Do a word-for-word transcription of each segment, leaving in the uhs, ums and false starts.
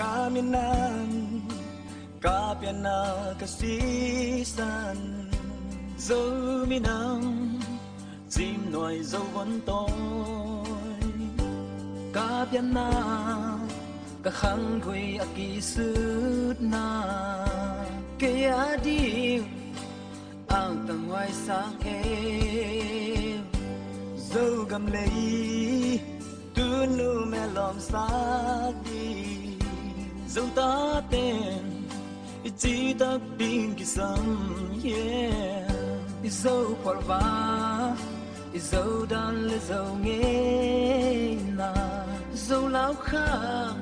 Ka minam, ka pianna, ka sisan, Zo minam, Cimnuai Zo vontawi. Ka pianna, ka khanggui a kisutna, kei a ding ang tanghuai sang e. Zogam lei tunu me lawm sak ding, Zo taten i citak ding kisam, yeah. I Zo phualva, i Zo dan le Zo ngeina, Zo laukham,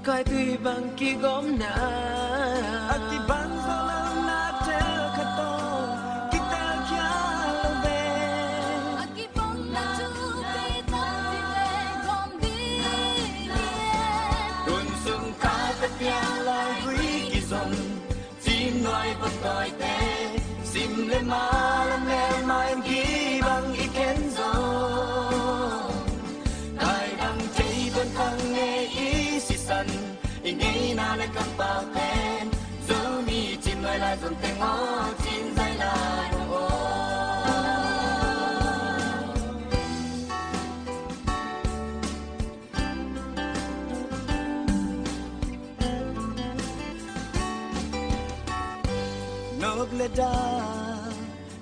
kaitui bang kigawmna. A kibang Zo lo na tel khat tawh kitel khia lo ve. A kibang na thupi tak ding le gawm ding hi e. Tun sung kha ka piang lai gui kizon, Cimnuai vantawite, sim le ma le melma in gibang i khen zo. Kaidang thei tuan khang ngei i sisan, i ngeina le kampau pen, Zomi Cimnuai lai zon teng aw, Cin zai lai nong aw. Nop le da,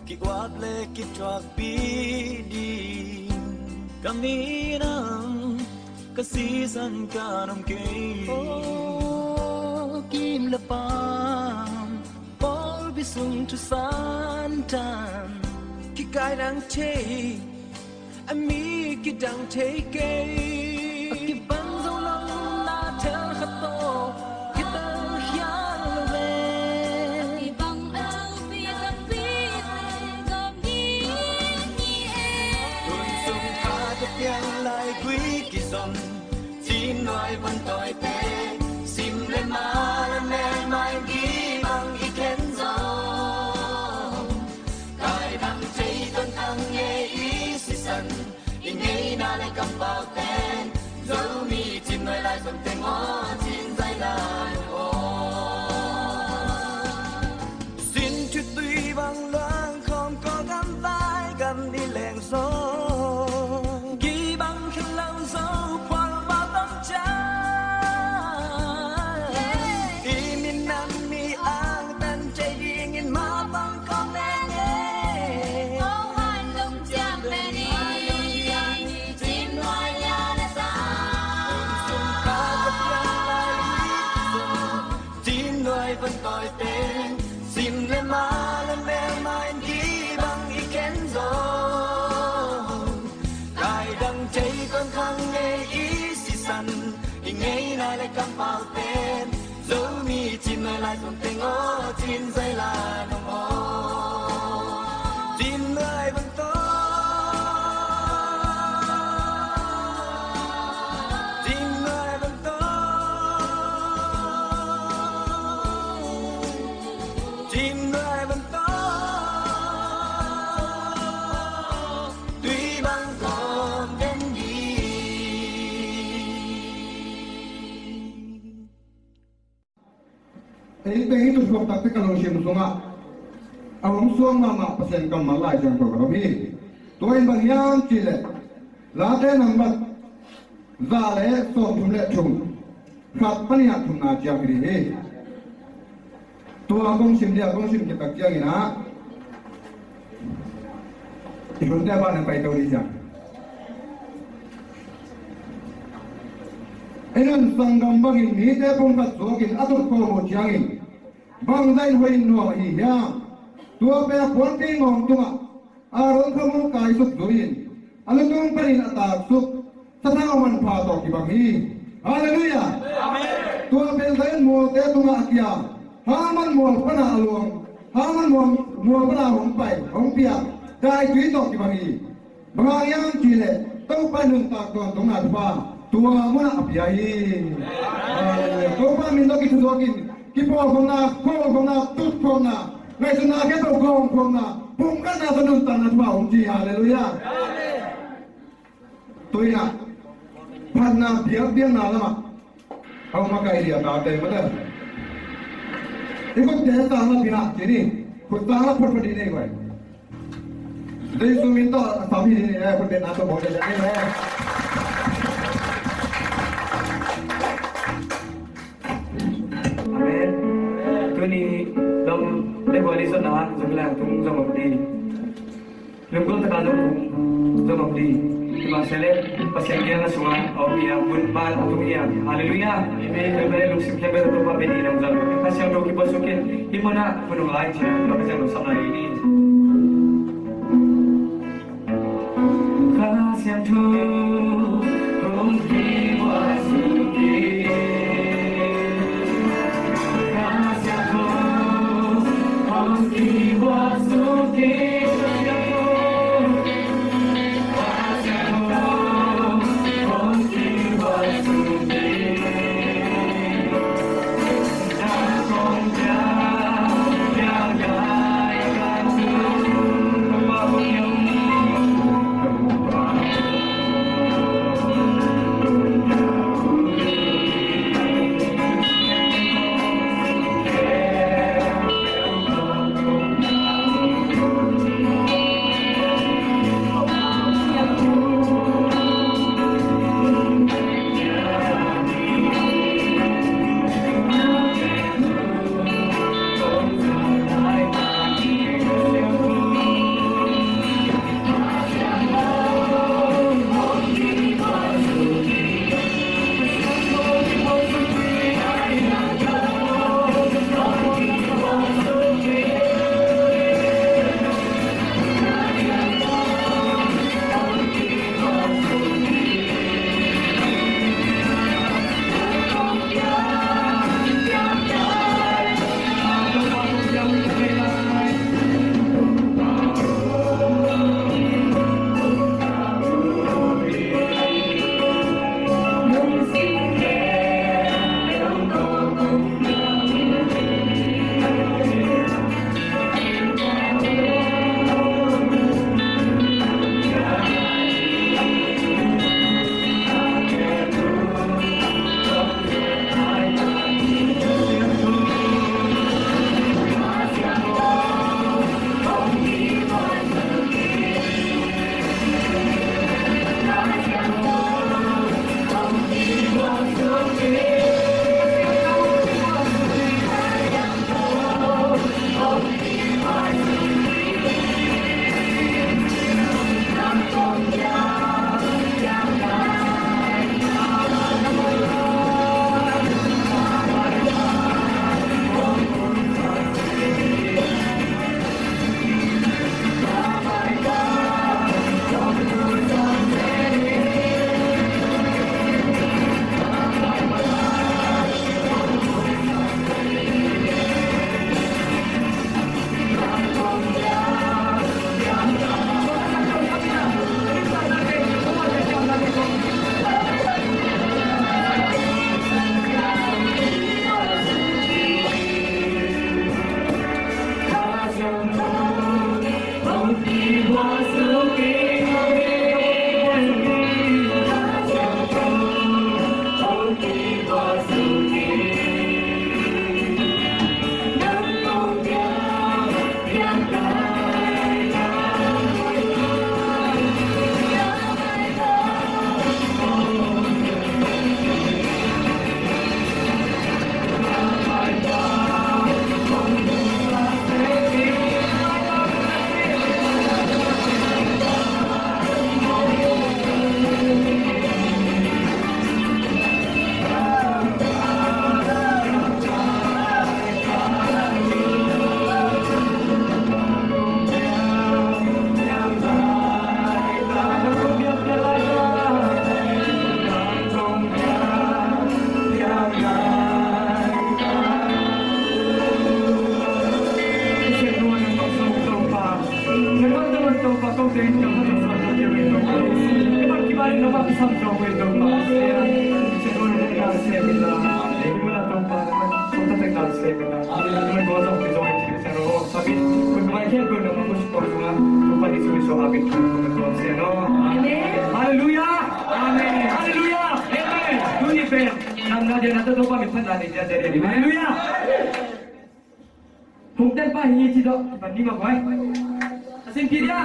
ki-uap le kithuakpih ding, ka minam, ka sisan ka nom kei. Oh, kim le pam, pawlpi sung thu santan, kikaidang thei, a mi kidang thei kei. A kibang zo lo na thel khat tawh kitel khia lo ve. A kibang a thupi takpi le gawm ding hi e. Tun sung kha ka piang lai gui kizon, Cimnuai vantawite, sim le ma le melma in gibang i khen zo. Kaidang thei tuan khang ngei i sisan, i ngeina le kampau pen, Zomi Cimnuai lai zon teng aw, Cin zai lai aw. Sin thutui bang luang khawm, Kawlgam, Vaigam i leng zong, gibang khen lo Zo phualva tam ciang, i minam mi angtan thei dingin mapang kawm leng e. Kawlgam lungciam pen i Cimnuai lian a sa. Sum kha ka piang lai Cimnuai vantawite, sim le ma le melma in gibang i khen zo. Kaidang thei tuan khang ngei i sisan, i ngeina le kampau pen, Zomi Cimnuai lai zon teng aw, Cin zai lai nong aw. Cimnuai vantawite, Cimnuai vantawite, Cimnuai vantawite, tui bang kawm den ding. Ei teng i tutphawk takte ka lungsim sungah a hong suak mahmah Pasian kammal Lai Siangtho ka lawm hi. Tua in bang hiam cih leh Late nambat za le sawmthum le thum, khat, panih, thumna ciang hi ding hi. Tua kong sim dia, kong sim khit tak ciangin ah i hunte bang na pai to ding ciang. Ei nan sanggam bangin mite pumkhat suakin a tut khawm uh ciangin bangzah in hoih nuam ahi hiam? Tua pen a puanpi ngawng tungah Aaron khuamun kaisuk zui-in a lutung panin a taksuk sathau manpha tawh kibang hi. Halleluiah. Amen. Tua pen Zion mualte tungah a kiam, Hermon mual pana a luang, Hermon mual, mual pana hong pai, hong piak daitui tawh kibang hi. Bang hang hiam cih leh Topa nuntak tawntungna thupha tua munah a pia hi. Halleluiah. Topa min tawh kithutuakin kipawlkhopna, khawlkhopna, tutkhopna, ngaihsutna khempeuh gawmkhopna, pumkhatna tawh nuntakna thupha hong ci. Halleluiah. Tua in ah phatna biakpiakna lamah Hau makai dia ta te mata. Ikut dia ta ma pina kini. Kut ta la put put ini koi. Dei su min to sam hi ni, eh, khut beng na to bawk ding, amen. Amen. Tuni dong dei buai ni zong na zong lang tung zong om di. Lunggulh taka zong tung zong om di. Tua mah se leh Pasian kiang a sungah a om hi a, mun pan a tung hi a. Halleluiah. Amen. Tua mah leh lungsim khempeuh tawh Topa bek in hong zang. Kha Siangtho kibuaksuk in hih mun ah hun hong la in ci-in Topa Pasian hong sapna hi ni. Kha Siangtho hong kibuaksuk in. Kha Siangtho hong kibuaksuk in. Kha Siangtho hong kibuaksuk in. Amen. Halleluiah. Amen. Halleluiah. Amen. Tuni pen Nadia na to to pa min phat na ni dia dia dia. Hallelujah. Hong tel pa hi ci to pa ni ma boy. Asin ki dia.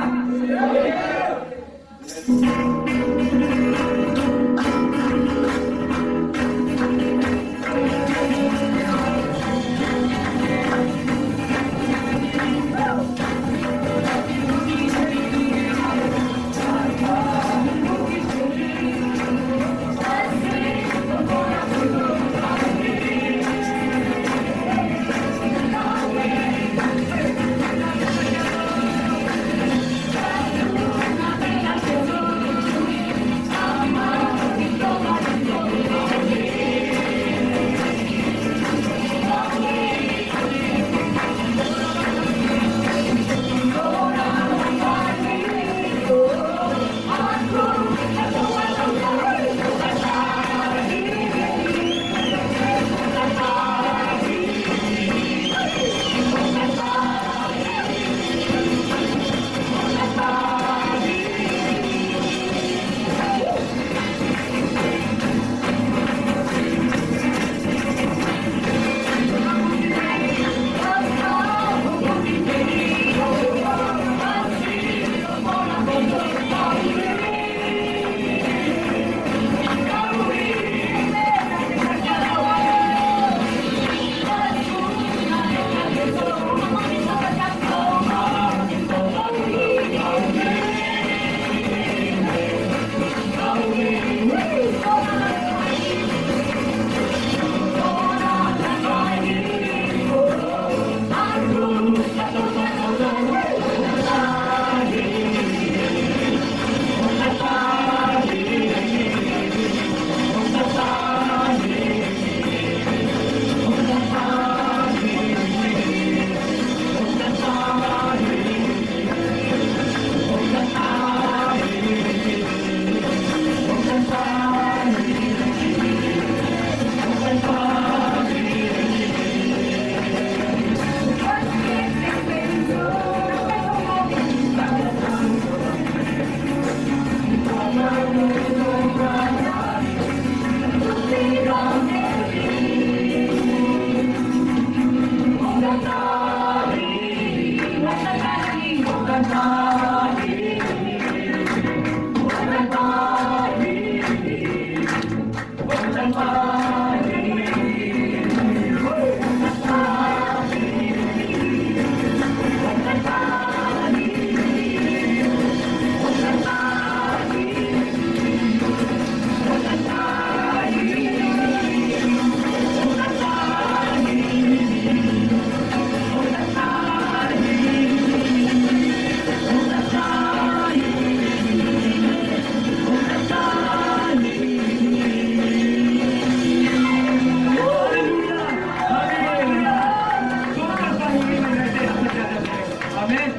Amen.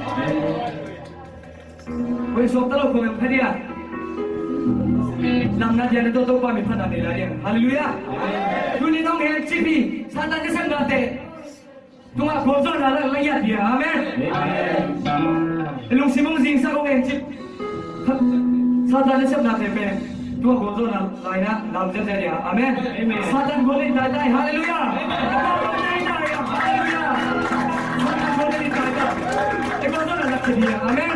Hoi, sawm ta lo kong em kha dia. Lam na dia na to to pa min phat na nei la dia. Hallelujah. Tuni nong hel cipi Satan na sem na te. Tunga kong zo na la la ya dia. Amen. Amen. Lungsim hong zingsak hong hel cip. Satan na sem na te pen. Tua gualzawhna laina lam ziahziah dia. Amen. Amen. Satan gual in taitai. Halleluiah. Amen. Halleluiah. Satan gual in taitai. Ei gualzawhna lak khia dia. Amen.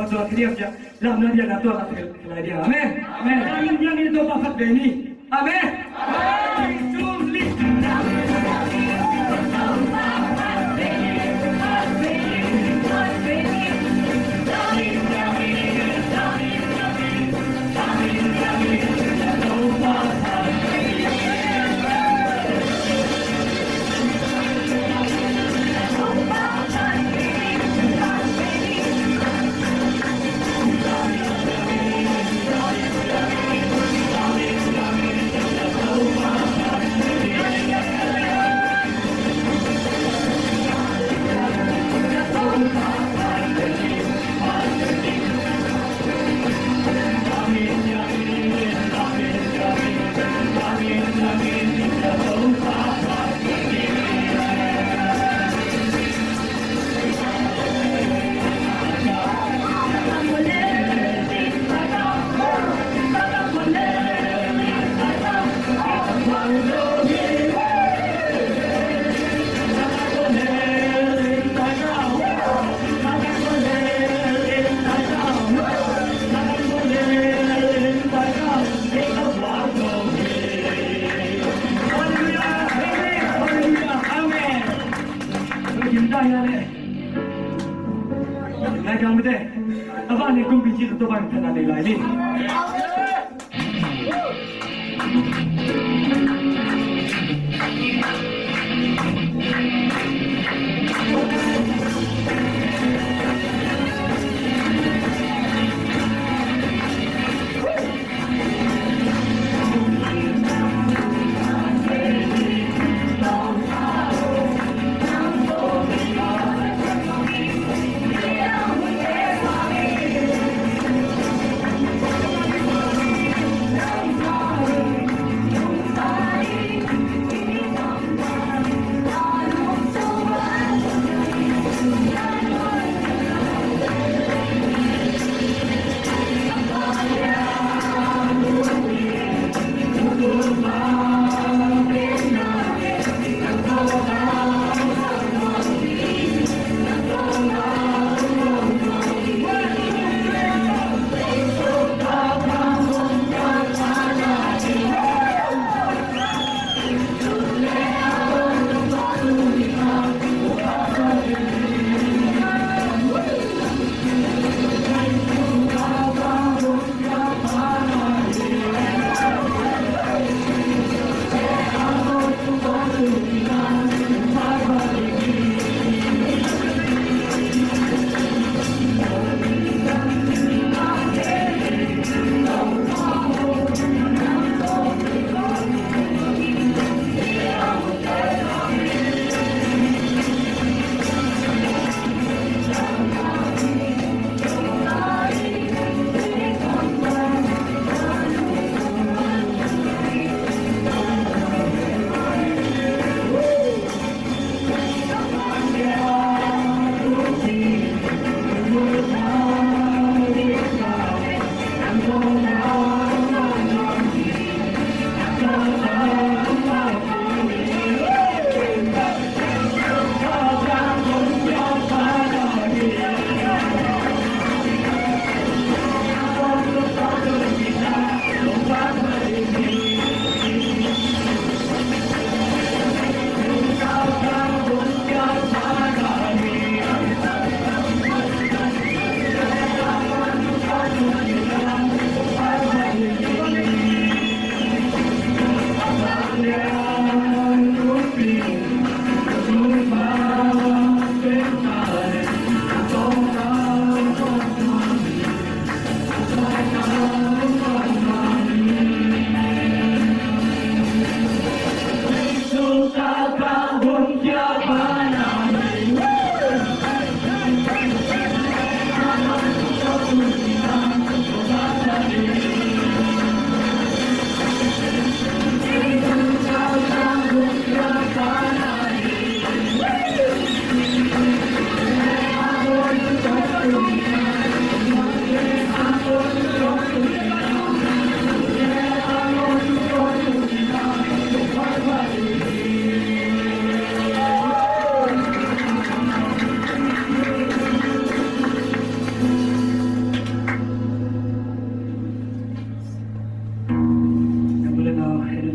Tua kiniam cia, lamna dia na tua la thei lai dia. Amen. Amen. Amen. Yang ni tua pa khat ve ni. Amen. Amen. Halleluijah. Amen. Halleluijah. Amen. Nai kang bete. Aba ne kumpi ci tu ban kana ne lai ni.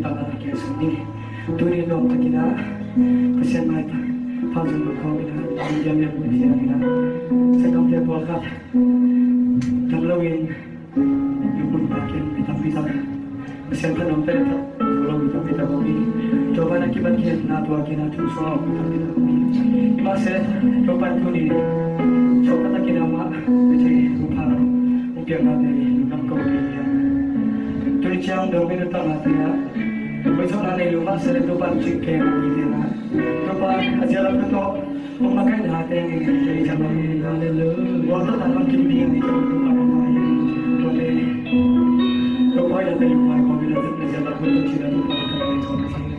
Tangah a kiang sung ni. Tuni nuam takin ah Pasian maitak pha zong nuam khawm in ah, India mial Pasian in ah, sanggamte pawlkhat tam loin, lungput takin mi tampi tak Pasian thanuam pen tak lo mi tampi tak om hi. Topa na kibat khiatna tua kin ah thu sung a om mi tampi tak om hi. Hi mah se, Topa in tuni, Topa takin ah mah, mi ci, Topa hong piaknate lungdam ko hi. Tuni ciang dong mi nuntaknate ah, Tua bang zong na nei lo mah se leh Topa in cih kem a hi te na. Topa a zia lam tawh hong na kaihna te ngen ngen te i cang lo. Hallelujah. Gual tawh tan bang kim ding a ni tawh Topa hong na hi. Tua te Topa i na te lu mai kawm i na zia lam tawh cih na Topa hong na kaihna i kawm i cing.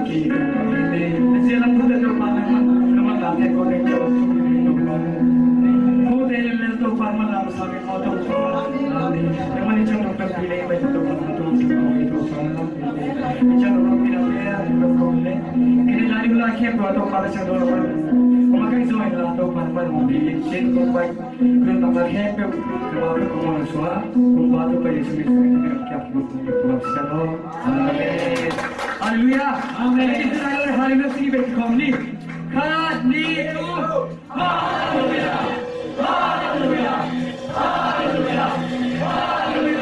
Amen. Amen. Hallelujah. Hallelujah. Hallelujah. Hallelujah. Hallelujah. Hallelujah.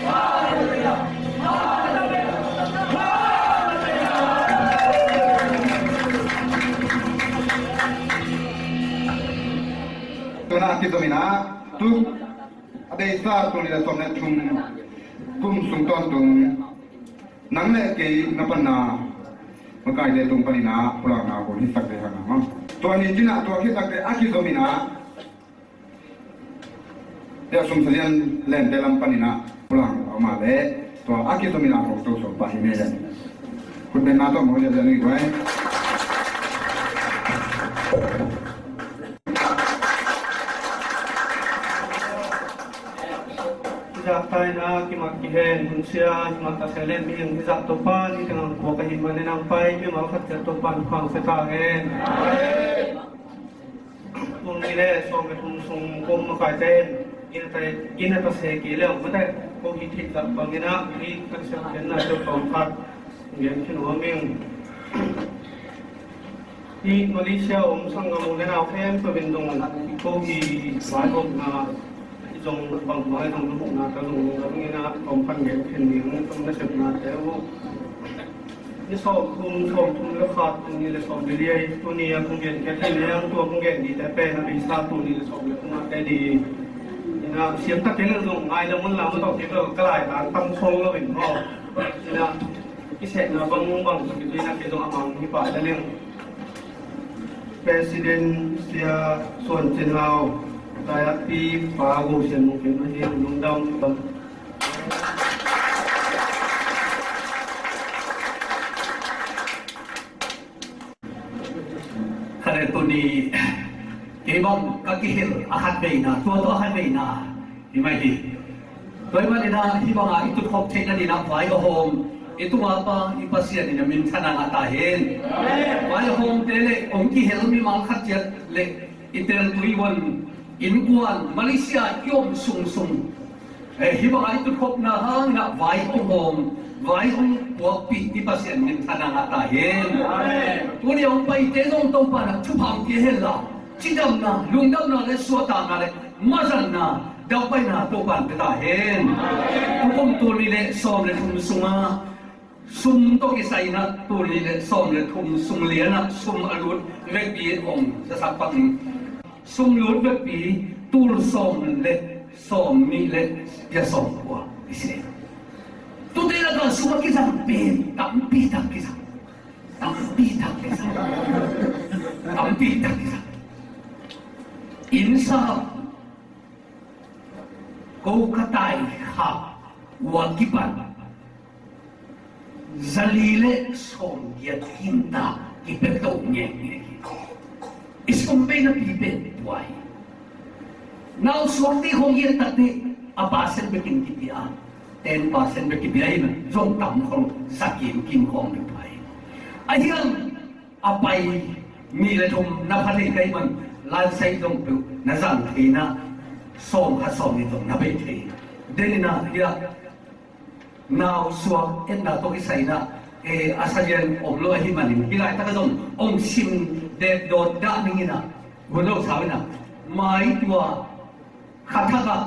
Hallelujah. Hallelujah. Tuna a kizomin ah, tu a beisa tul nih le sawm le thum kum sung tawntung nang le kei na panna makaite tung panin ah pulakna kong hisak ve hang a. Tua ni cin ah tua hisak ve a kizomin ah, tua sum sazian lente lam panin ah pulak a om a leh, tua a kizomin ah kong to sawm pah hi me. Khutbetna tawh mawh ziahziah ni guai. Hizah taina kimak kihen hunsia, hizah ta selen mihing hizah Topa ni tengah kua ka hih manin ang pai mimal khat ciat Topa in pang se ta hen. Tul nih le sawm le thum sung kum makaite in gina ta se kei leh mate ko hi thei tak bangin ah hi kan siam kenna ciat pang khat gen khin uh a ming. Hih Malaysia om sanggam u le nau khempeuh in zong ko hi vaihawmna zong bangmah zong lungdamna ka zong lungdam ngen a, tawm pan gen khin ding tawm nasepnate uh. Ni sawm thum, sawm thum le khat, tul nih le sawm le li, tuni a kong gen kei a khin leng tua kong gen dingte pen a beisa tul nih le sawm le thum ah te ding. Ina siam tak kei leng zong ngai le mun la mun tawh kei bel ka lai tan tam khong lo in maw. Ina kisehna bangbang tawh kei ina kei zong a mang hi pah le leng. President Sia Suan Cin Hau, Dayakpi Pa Go Sian Mung Khin Mahin, lungdam. Khat le tuni kei bang ka kihel a khat veina, tua tua a khat veina hi mai hi. Tua ahih manin ah hih banga i tutkhop theihna dingin ah vai a hawm i tung a Pa i Pasian in a minthanna ngah ta hen. Vai a hawmte le hong kihel mimal khat ciat le i teltui huan innkuan Malaysia i om sungsung, eh, hih banga i tutkhopna hangin ah vai hong hawm, vai hong puakpih i Pasian minthanna ngah ta hen. Tuni a hong paite zong Topa in ah thupha hong pia hen la, cidamna, lungdamna le suahtakna le mazanna, daupaina Topa in pia ta hen. Tukum tul nih le sawm le thum sungah sum tawh kisai in ah tul nih le sawm le thum sung lian ah sum a lut vekpi hong zasak pak ning. Sum lut vekpi tul sawm le sawm nih le pia sawm kua i si. Tute lakah sum a kizang pen tampi tak kizang. Tampi tak kizang. Tampi tak kizang. Inn sap, ko ka tai khak uh a kipan zali le sawmgiat kinta kipia to ngekngek hi. I sum bei napi pen tua hi. Nau suakte khong hian takte a percent bekin kipia, ten percent bek kipia hi. Zong tam khong za kimkim khong bek tua hi. A hiang a pai nih le thum na pha thei ka hih man, lansai zong peuh na zang thei na, sawm khat sawm nih zong na bei thei. Den in ah hiah nau suak etna tawh kisai in ah, eh, a sazian om lo ahih manin hih laitak ah zong hong sim det dawt dah ning in ah, hun lo sau in ah, mai tua kha thak ah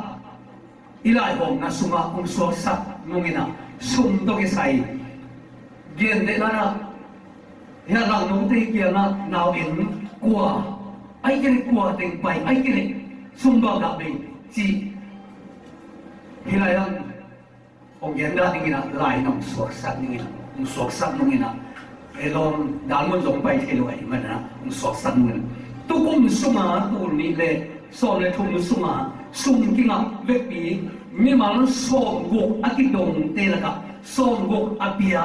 i laihawmna sungah hong suaksak nung in ah, sum tawh kisai. Gentehna in ah, hiah Langnote kiangah nau en kua, ahih kei leh kua teng pai, ahih kei leh sum bangdah bei cih. Hih lai ah hong gen dah ning in ah, lai in ah hong suaksak ning in ah, hong suaksak nung in ah, eh, lawm dan mun zong pai thei lo ahih manin ah hong suaksak nung in ah, tukum sunga tul nih le sawm le thum sunga sum kingah vekpi mimal sawmguk a kidongte lakah sawmguk a pia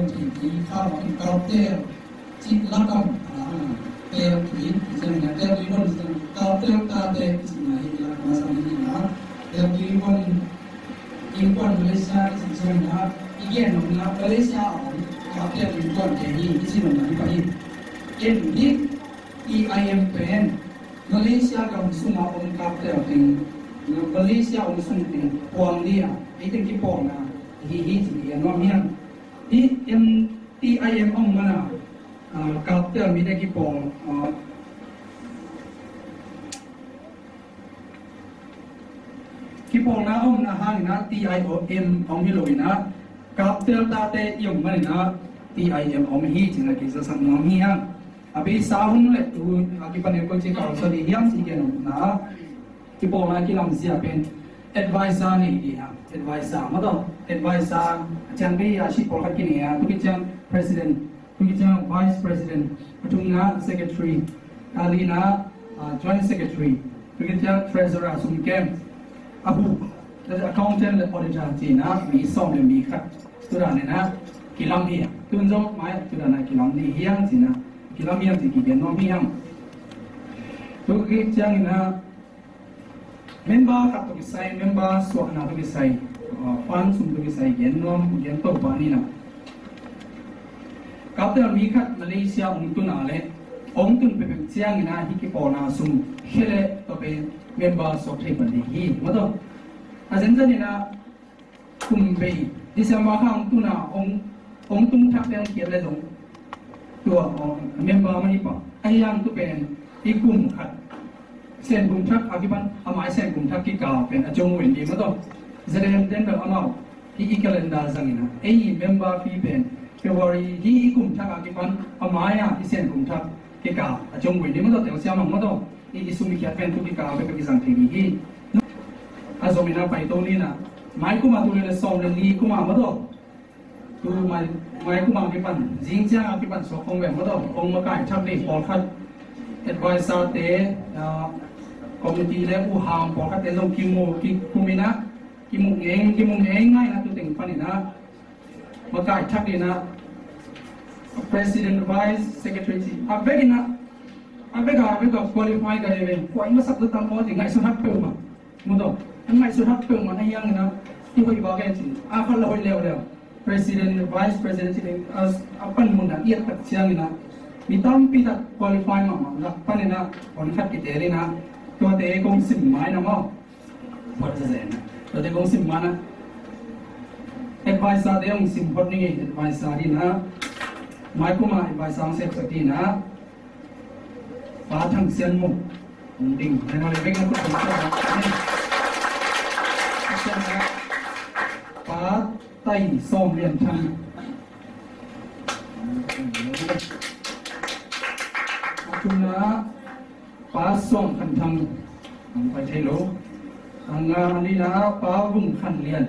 pen ki ki kha ma ki kau tel ci lakam a la na tel ki ci na tel ki bon ci na kau tel ta te ci na hi lakam a sa ni na tel ki bon in kuan Malaysia ci na i gen na Malaysia a kau tel in kuan te hi ci na na hi pa hi. Ken hi T I M pen Malaysia gam sunga om kau tel teng Malaysia om sung teng puang dia ei teng ki pawlna hi hi ci hi a nuam hiam. Hi M T I M ong mana, ah, kau tel mi te kipawl, ah, kipawlna omna hangina T I M ong hi loina kau tel tate i ong manina T I M ong hi cina kizasak nuam hi hang. A beisa hun le tu a kipan e koi ci kau sa di hiam ci gen omna. Kipawlna kilamzia pen advisor nei dih a, advisor mataw, advisor a ciang bei a sih pawlkhat kinei a, tu kiciang president, tu kiciang vice president, a thumna secretary, a lina, ah, joint secretary, tu kiciang treasurer, sum kem, a hu, accountant le auditor cina mi sawm le mi khat. Tudan ina kilam hi a, tun zong mai tudan a kilam ni hiang cina, kilam hiang ci kigen nuam hiang. Tua khit ciangin ah member khat tawh kisai, member suahna tawh kisai, ah, fund sum tawh kisai gen nuam, gen to pah ni in ah, kaptel mi khat Malaysia hong tun a leh, hong tun peuhpeuh ciangin ah hih kipawlna sum khia leh tua pen member suak thei pan ding hi, maw taw. A zenzen in ah kum bei December kha hong tun a, hong, hong tung thak leh hong khiat leh zong tua, aw, member mah hi pah. Ahi hang tu pen i kum khat, Sen kum thak a kipan a mai Sen kum thak kikal pen a ciong uh in ding, maw taw. Zalen ten bel amau hih i calendar zangin ah, ei member fee pen February hih i kum thak a kipan a mai a i Sen kum thak kikal a ciong uh in ding, maw taw, telsiam hang, maw taw. I, i sum i khiat pen tu kikal bek a kizang thei ding hi. A zom in ah pai to ni in ah, mai kum a tu leh sawm leh li kum a, maw taw. Tu mai, mai kum a kipan, zing ciang a kipan suak khong ve, maw taw, khong makai thak ding pawlkhat, advisor te, ah, committee leh u ham pawlkhat te zong kimu, kikum in ah, kimu ngei, kimu ngei ngai in ah tu teng pan in ah makai thak ding in ah, president, vice, secretary ci a bek in ah, a bek a, a bek a qualify ka hi ve. Kua i masak zaw tam maw ci ngaihsut hak peuhmah. Maw taw, a ngaihsut hak peuhmah na hi hang in ah, i hoih vak e ci a, khat lah hoih leuleu. President, vice president ci ding a, a panmun ah i et tak ciangin ah mi tampi tak qualify mahmah lak pan in ah hon khat kiteel in ah, tuate kong sim ma in ah maw. Phot zenzen ah, tuate kong sim ma in ah, advisor te kong sim phot ning ei, advisor ding in ah, mai kum a advisor hong sepsak ding in ah, Pa Thang Sian Mung hong ding. Nang le bek na kut hong sia. Pa Tai Sawm Lian Thang. A thumna Pa Suang Khan Thang, hong pai thei lo. A nganina Pa Vung Khan Lian.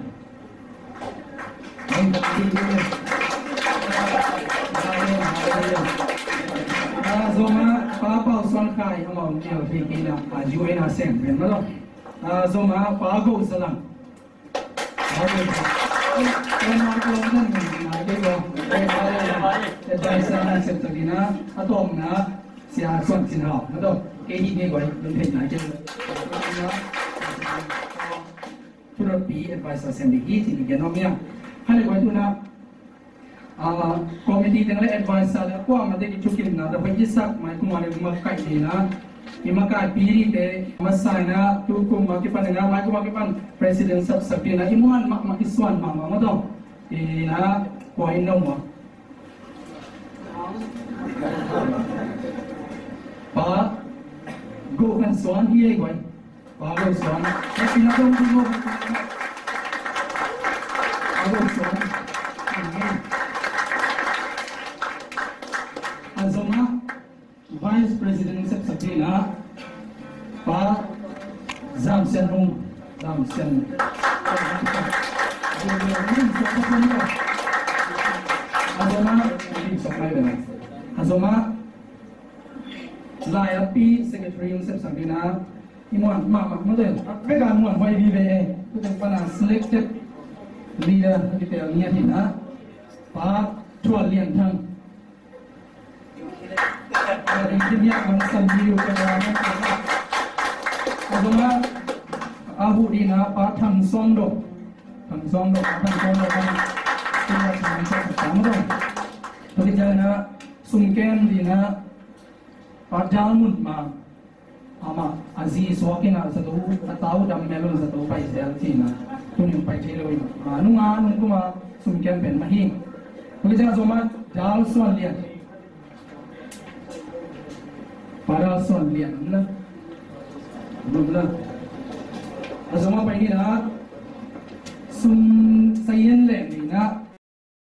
A zom a Pa Pau Suan Khai, amau mial thei kei na, a U N a sem pen maw taw. A zom a Pa Go Sa Lang. Advisor na sepsak ding in ah, a tawpna Sia Suan Cin Hau, maw taw. Kei hi nge guai, lungtheihna kei. Thurot pi advisor sem ding hi ci-in i gen nuam hi a. Kha le guai, tu in ah, ah, committee teng leh advisor leh a kuamah te kithukimna tawh hoih i sak, mai kum a leh makaih ding in ah, i makaipi dingte masa in ah, tu kum a kipan in ah, mai kum a kipan president sepsak ding in ah, i muan mahmah, i suan mahmah, maw taw. In ah, kua in na om a? Pa Go Khan Suan hi ei guai. Pa Go Suan. Hei, pi na dong pi Go. Pa Go Suan. A zom a, Vice President sepsak ding in ah, Pa Zam Sian Hung, Zam Sian. A zom a, a zom a, Lai Api Secretary hong sepsak ding in ah, i muan mahmah, maw taw, a bek a muan huai vive. Tu teng pan a selected leader, i tel ngiat hi in ah, Pa Thual Lian Thang. A ding khin hiak bang san hi uh, a zom a, a huh ding in ah Pa Thang Suang Dok. Thang Suang Dok, Pa Thang Suang Dok, Pa Thang Suang Dok. Tua khit ciangin ah sum kem ding in ah Pa Dal Mun Ma. Amah a zi suak in ah zato, a ta uh dam mel un zato pai zel ci-in ah, tuni hong pai thei lo in ah, nunga nung kum a sum kem pen mah hi. Tua khit ciang a zom a Dal Suan Lian. Pa Dal Suan Lian, na. Na. A zom a pai ni in ah, sum sayen leh ni in ah,